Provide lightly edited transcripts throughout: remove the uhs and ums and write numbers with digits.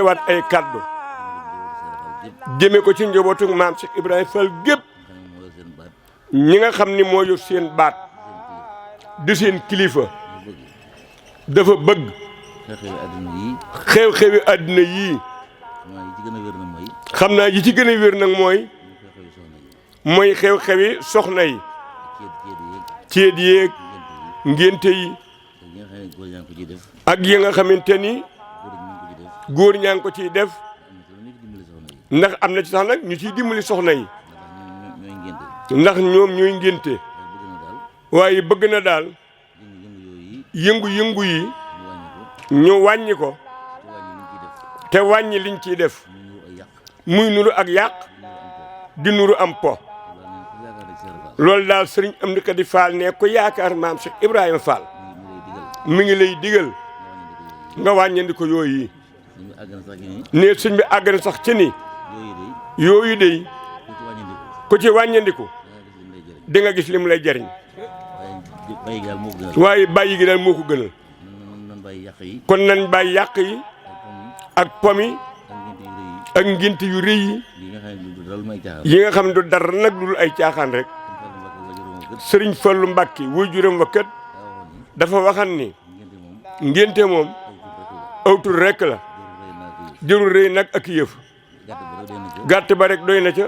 waat ay kaddu jëme ko ci njabootu maam Cheikh Ibrahima Fall gépp ñi nga xam ni moo yor seen baat di seen kilifa dafa bëgg xew-xewi àddina yii xam naa yi ci gën a wér nag mooy xew-xewi soxna yi ceet yéeg ngénte yi ak yi nga xamante ni góor ñaa ngi ko ciy def ndax am na ci sax nag ñu ciy dimbali soxna yi ndax ñoom ñooy ngénte waaye bëgg na daal yëngu-yëngu yi ñu wàññi ko te wàññi liñ ciy def muy nuru ak yàq di nuru am po loolu daal sëriñ Amdi Khady Fall ne ko yaakaar maam Cheikh Ibrahima Fall mi ngi lay digal nga wàññandi ko yooyu ne sëñ bi àgg na sax ci ni yooyu dey ku ci wàññandiku di nga gis lim lay jariñ waaye bàyyi gi daal moo ko gënal kon nañ bàyyi yàq yi ak pomi ak ngént yu rëy yi nga xam ne du dara nag dul ay caaxaan rek sëriñ Fallu Mbàkke wuy juróom wa kat dafa waxan ni ngénte moom aw tur rek la jërul rëy nag ak yëf gàtt ba rek doy na ca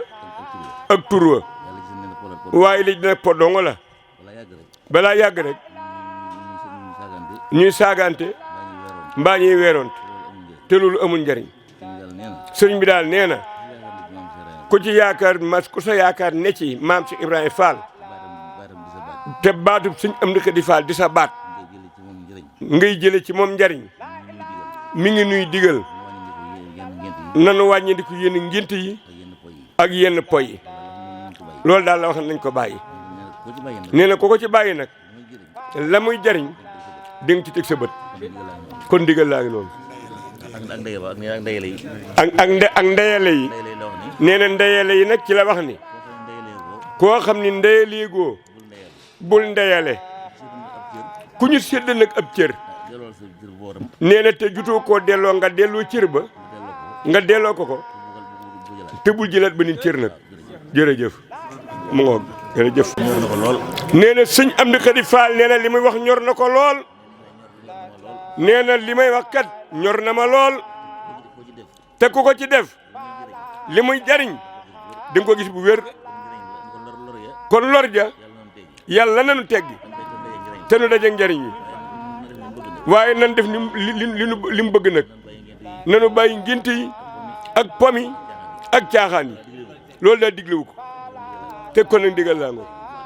ak tur wa waaye li dina po dongo la balaa yàgg rek ñuy saagante mbaa ñuy weeroonte te loolu amul njariñ sëriñ bi daal nee na ku ci yaakaar ku sa yaakaar ne ci maam Cheikh Ibrahima Fall te baatub sëñ Amdi Khady Fall di sa baat ngay jële ci moom njariñ mi ngi nuy digal nanu wàññandiku yenn ngént yi ak yenn poy yi loolu daal la wax nañ ko bàyyi nee na ku ko ci bàyyi nag la muy jariñ di nga ci teg sa bët kon digal laa ngi noonu ak ndeyale yi nee na ndeyale yi nag ci la wax ni koo xam ni ndeyalee goo bul ndeyale ku ñu sédd nag ab cër nee na te jutoo koo delloo nga delloo cër ba nga delloo ko te bul jëlaat ba ni cër nag jërëjëf mu ngoog jërëjëf nee na sëñ Amdi Khady Fall nee na li muy wax ñor na ko lool nee na li may wax kat ñor na ma lool te ku ko ci def li muy jariñ di nga ko gis bu wér kon lor ja yàlla nanu teggi te nu daje njariñ yi waaye nan def li mu bëgg nag nanu bàyyi ngént yi ak pomi ak caaxaan yi loolu daal diglewu ko te kon nag digal laa ngo